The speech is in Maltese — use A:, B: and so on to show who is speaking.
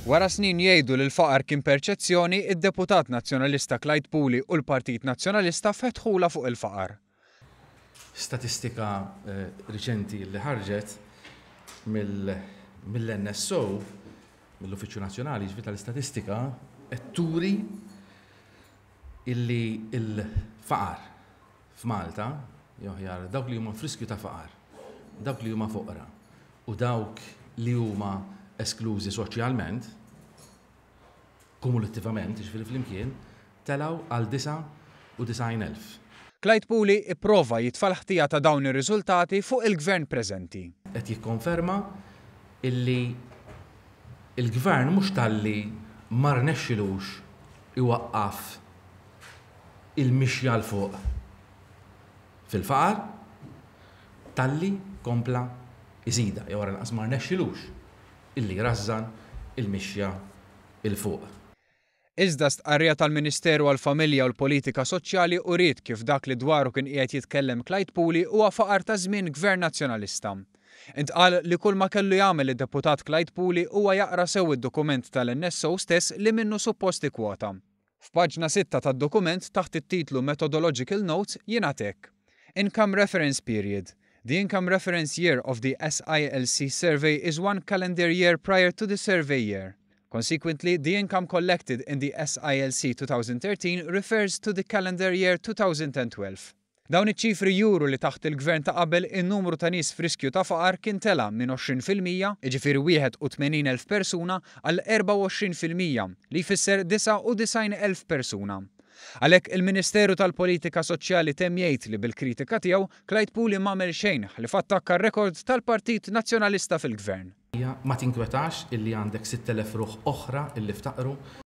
A: Wara snin jgħidu li l-faqar kien perċezzjoni, id-deputat Nazzjonalista Clyde Puli u l-Partit Nazzjonalista fetħulha fuq il-faqar.
B: Statistika riċenti li ħarġet mill-NSO, mill-Uffiċċju Nazzjonali jiġifieri tal-Istatistika, qed turi illi l-faqar f'Malta, jew aħjar dawk li huma f'riskju ta' faqar, dawk li huma foqra u dawk li huma esklużi soċjalment, kumulattivament, jiġifieri flimkien, telgħu għal 99,000.
A: Clyde Puli ipprova jitfa' l-ħtija ta' dawn ir-riżultati fuq il-Gvern preżenti.
B: Qed jikkonferma illi l-Gvern mhux talli ma rnexxilux iwaqqaf il-mixja 'l fuq fil-faqar, talli kompla jżidha, jew għall-inqas ma rnexxilux illi jrażżan il-mixja 'l fuq.
A: Iżda stqarrija tal-Ministeru għall-Familja u l-Politika Soċjali uriet kif dak li dwaru kien qiegħed jitkellem Clyde Puli huwa faqar ta' żmien Gvern Nazzjonalista. Intqal li kull ma kellu jagħmel id-Deputat Clyde Puli huwa jaqra sew id-dokument tal-NSO stess li minnu suppost ikkwota. F'paġna 6 tad-dokument taħt it-titlu Methodological Notes jingħad hekk, Income Reference Period, The income reference year of the SILC survey is one calendar year prior to the survey year. Consequently, the income collected in the SILC 2013 refers to the calendar year 2012. Dawn iċ-ċifri juru li taħt il-gvern ta' qabel in-numru ta' nies f'riskju ta' faqar kien tela' minn 20%, jiġifieri 81,000 persuna, għal 24%, li jfisser 99,000 persuna. Għalhekk il-Ministeru tal-Politika Soċjali temm jgħid li bil-kritika tiegħu Clyde Puli m'għamel xejn ħlief attakka r-rekord tal-Partit Nazzjonalista fil-Gvern.
B: Ma tinkwetax illi għandek 6,000 ruħ oħra illi ftaqru?